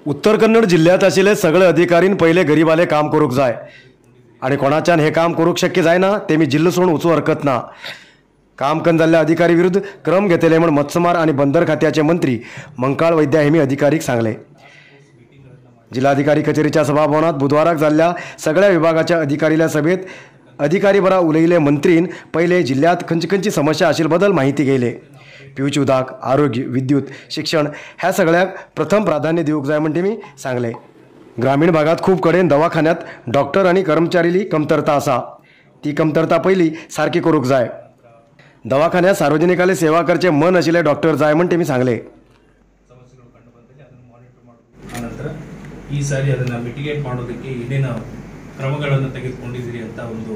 उत्तर कन्नड जिल्ह्यात आशिल्ले सगळे अधिकारीन पयले गरिबाले काम करूंक जाय आनी कोणाच्यान हे काम करूंक शक्य जायना तेमी जिल्लो सोडून वचूं हरकत ना। काम कन्न जाल्ल्या अधिकारी विरुद्ध क्रम घेतले म्हूण मत्स्यमार आनी बंदर खात्याचे मंत्री मंकाळ वैद्य हेमी अधिकारीक सांगले। जिल्हाधिकारी कचेरीच्या सभाभवनात बुधवाराक जाल्ल्या सगळ्या विभागाच्या अधिकारील्या सभेत अधिकारी बरा उलयले मंत्रीन पयले जिल्ह्यात खंयची खंयची समस्या आशिल्ले बदल माहिती घेयले। पिवचे उदक, आरोग्य, विद्युत, शिक्षण ह्या सगळ्याक प्रथम प्राधान्य दिवंक जाय म्हण तेमी सांगले। ग्रामीण भागात खूब कडेन दवाखान्यात डॉक्टर आनी कर्मचारीली कमतरता आसा, ती कमतरता पयली सारकी करूंक जाय। दवाखान्यात सार्वजनिकाले सेवा करचे मन आशिल्ले डॉक्टर जाय म्हण तेमी सांगले। ಈ ಸಾರಿ ಅದನ್ನು ಮಿಟಿಗೇಟ್ ಮಾಡೋದಕ್ಕೆ ಏನೇನು ಕ್ರಮಗಳನ್ನು ತೆಗೆದುಕೊಂಡಿದ್ದೀರಿ ಅಂತ ಒಂದು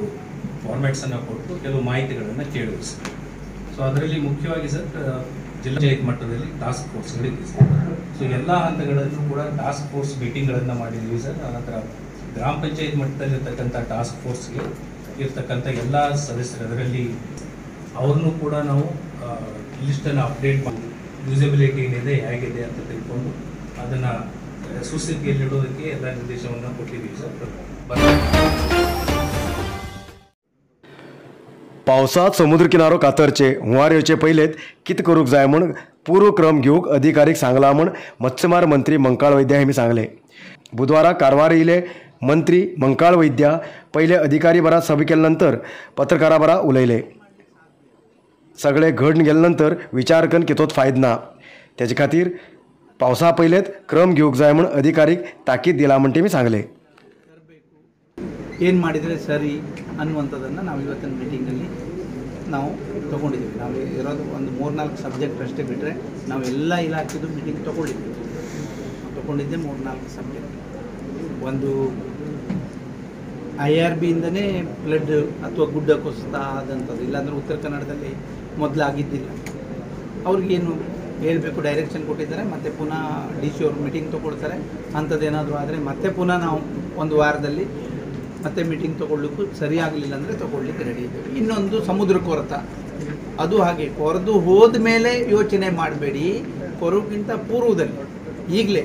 ಫಾರ್ಮ್ಯಾಟ್ಸ್ ಅನ್ನು ಕೊಟ್ಟು ಕೆಲವು ಮಾಹಿತಿಗಳನ್ನು ಕೇಳಿದ್ವಿ ಸರ್. ಸೊ ಅದರಲ್ಲಿ ಮುಖ್ಯವಾಗಿ ಸರ್ ಜಿಲ್ಲಾ ಪಂಚಾಯತ್ ಮಟ್ಟದಲ್ಲಿ ಟಾಸ್ಕ್ ಫೋರ್ಸ್ಗಳಿದೆ ಸರ್. ಸೊ ಎಲ್ಲ ಹಂತಗಳಲ್ಲೂ ಕೂಡ ಟಾಸ್ಕ್ ಫೋರ್ಸ್ ಮೀಟಿಂಗ್ಗಳನ್ನು ಮಾಡಿದ್ವಿ ಸರ್. ಆನಂತರ ಗ್ರಾಮ ಪಂಚಾಯತ್ ಮಟ್ಟದಲ್ಲಿರ್ತಕ್ಕಂಥ ಟಾಸ್ಕ್ ಫೋರ್ಸ್ಗೆ ಇರ್ತಕ್ಕಂಥ ಎಲ್ಲ ಸದಸ್ಯರು ಅದರಲ್ಲಿ ಅವ್ರನ್ನೂ ಕೂಡ ನಾವು ಲಿಸ್ಟನ್ನು ಅಪ್ಡೇಟ್ ಮಾಡಿ ಯೂಸಬಿಲಿಟಿ ಏನಿದೆ ಹೇಗಿದೆ ಅಂತ ತಿಳ್ಕೊಂಡು ಅದನ್ನು ಸುಸ್ಥಿತಿಯಲ್ಲಿಡೋದಕ್ಕೆ ಎಲ್ಲ ನಿರ್ದೇಶವನ್ನು ಕೊಟ್ಟಿದ್ದೀವಿ ಸರ್. पावसात समुद्र किनारो कातरचे हुंवार येवचे पयलेच कितें करूंक जाय म्हूण पूर्वक्रम घेवंक अधिकारीक सांगला म्हूण मत्स्यमार मंत्री मंकाळ वैद्य हेमी सांगले। बुधवारा कारवार येयले मंत्री मंकाळ वैद्य पयले अधिकारी बरा सभा केले नंतर पत्रकारा बरा उलयले। सगळे घडून गेले नंतर विचार करून कितोच फायद ना, तेजे खातीर पावसा पयलेच क्रम घेवंक जाय म्हूण अधिकारीक ताकीद दिला म्हण तेमी सांगले। ಏನು ಮಾಡಿದರೆ ಸರಿ ಅನ್ನುವಂಥದ್ದನ್ನು ನಾವು ಇವತ್ತಿನ ಮೀಟಿಂಗಲ್ಲಿ ನಾವು ತೊಗೊಂಡಿದ್ದೀವಿ. ನಾವು ಇರೋದು ಒಂದು 3-4 ಸಬ್ಜೆಕ್ಟ್ ಅಷ್ಟೇ ಬಿಟ್ಟರೆ ನಾವೆಲ್ಲ ಇಲಾಖೆದು ಮೀಟಿಂಗ್ ತೊಗೊಂಡಿದ್ವಿ. ತೊಗೊಂಡಿದ್ದೆ 3-4 ಸಬ್ಜೆಕ್ಟ್. ಒಂದು IRB ಇಂದನೇ ಫ್ಲಡ್ ಅಥವಾ ಗುಡ್ಡ ಕುಸಿತ ಆದಂಥದ್ದು, ಇಲ್ಲಾಂದರೆ ಉತ್ತರ ಕನ್ನಡದಲ್ಲಿ ಮೊದಲಾಗಿದ್ದಿಲ್ಲ. ಅವ್ರಿಗೇನು ಹೇಳಬೇಕು ಡೈರೆಕ್ಷನ್ ಕೊಟ್ಟಿದ್ದಾರೆ. ಮತ್ತು ಪುನಃ DC ಅವರು ಮೀಟಿಂಗ್ ತೊಗೊಳ್ತಾರೆ. ಅಂಥದ್ದೇನಾದರೂ ಆದರೆ ಮತ್ತೆ ಪುನಃ ನಾವು ಒಂದು ವಾರದಲ್ಲಿ ಮತ್ತೆ ಮೀಟಿಂಗ್ ತೊಗೊಳ್ಲಿಕ್ಕೂ ಸರಿಯಾಗಲಿಲ್ಲ ಅಂದರೆ ತೊಗೊಳ್ಲಿಕ್ಕೆ ರೆಡಿ ಇದ್ದೇವೆ. ಇನ್ನೊಂದು ಸಮುದ್ರ ಕೊರೆತ, ಅದು ಹಾಗೆ ಕೊರೆದು ಹೋದ ಮೇಲೆ ಯೋಚನೆ ಮಾಡಬೇಡಿ, ಕೊರೋಕ್ಕಿಂತ ಪೂರ್ವದಲ್ಲಿ ಈಗಲೇ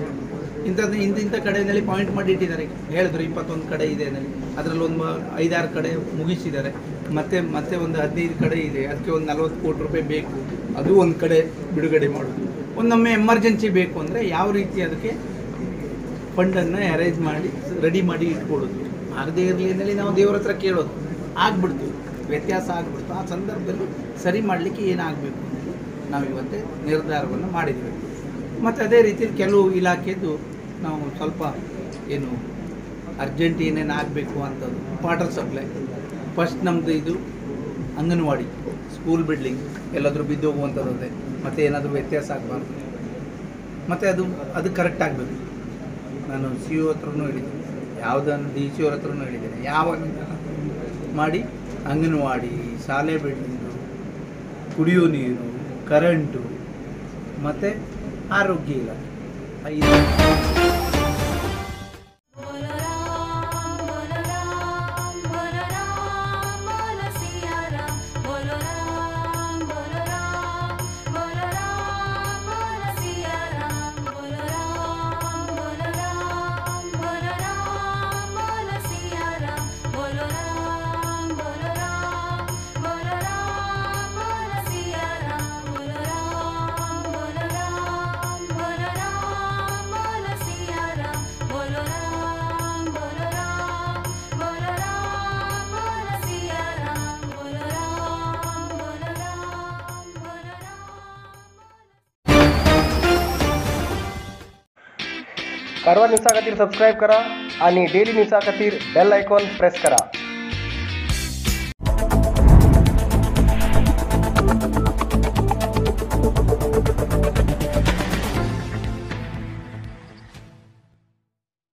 ಇಂಥ ಕಡೆಯಲ್ಲಿ ಪಾಯಿಂಟ್ ಮಾಡಿ ಇಟ್ಟಿದ್ದಾರೆ. ಹೇಳಿದ್ರು 21 ಕಡೆ ಇದೆ ಅಂದಲ್ಲಿ, ಅದರಲ್ಲಿ ಒಂದು 5-6 ಕಡೆ ಮುಗಿಸಿದ್ದಾರೆ. ಮತ್ತೆ ಮತ್ತೆ ಒಂದು 15 ಕಡೆ ಇದೆ, ಅದಕ್ಕೆ ಒಂದು 40 ಕೋಟಿ ರೂಪಾಯಿ ಬೇಕು, ಅದು ಒಂದು ಕಡೆ ಬಿಡುಗಡೆ ಮಾಡೋದು. ಒಂದೊಮ್ಮೆ ಎಮರ್ಜೆನ್ಸಿ ಬೇಕು ಅಂದರೆ ಯಾವ ರೀತಿ ಅದಕ್ಕೆ ಫಂಡನ್ನು ಅರೇಂಜ್ ಮಾಡಿ ರೆಡಿ ಮಾಡಿ ಇಟ್ಕೊಳ್ಳೋದು. ಆಗದೇ ಇರಲಿ ಅಂದೇಳಿ ನಾವು ದೇವ್ರ ಹತ್ರ ಕೇಳೋದು, ಆಗ್ಬಿಡ್ತು, ವ್ಯತ್ಯಾಸ ಆಗ್ಬಿಡ್ತು. ಆ ಸಂದರ್ಭದಲ್ಲಿ ಸರಿ ಮಾಡಲಿಕ್ಕೆ ಏನಾಗಬೇಕು ಅಂತೇಳಿ ನಾವು ಇವತ್ತೇ ನಿರ್ಧಾರವನ್ನು ಮಾಡಿದ್ವಿ. ಮತ್ತು ಅದೇ ರೀತಿ ಕೆಲವು ಇಲಾಖೆದು ನಾವು ಸ್ವಲ್ಪ ಏನು ಅರ್ಜೆಂಟ್ ಏನೇನು ಆಗಬೇಕು ಅಂಥದ್ದು, ವಾಟರ್ ಸಪ್ಲೈ ಫಸ್ಟ್ ನಮ್ಮದು, ಇದು ಅಂಗನವಾಡಿ, ಸ್ಕೂಲ್ ಬಿಲ್ಡಿಂಗ್ ಎಲ್ಲಾದರೂ ಬಿದ್ದೋಗುವಂಥದ್ದು ಅದೇ, ಮತ್ತು ಏನಾದರೂ ವ್ಯತ್ಯಾಸ ಆಗಬಾರ್ದು, ಮತ್ತು ಅದು ಅದು ಕರೆಕ್ಟ್ ಆಗಬೇಕು. ನಾನು CO ಹತ್ರನೂ ಹೇಳಿದ್ದೀನಿ, ಯಾವುದನ್ನು DC ಅವ್ರ ಹತ್ರನೂ ಹೇಳಿದ್ದೇನೆ, ಯಾವ ಮಾಡಿ ಅಂಗನವಾಡಿ, ಶಾಲೆ ಬಿಲ್ಡಿಂಗು, ಕುಡಿಯೋ ನೀರು, ಕರೆಂಟು ಮತ್ತು ಆರೋಗ್ಯ ಇಲಾಖೆ. कारवार न्यूजा खातीर सबस्क्रायब करा आणि डेली न्यूजा खातीर बेल आयकॉन प्रेस करा।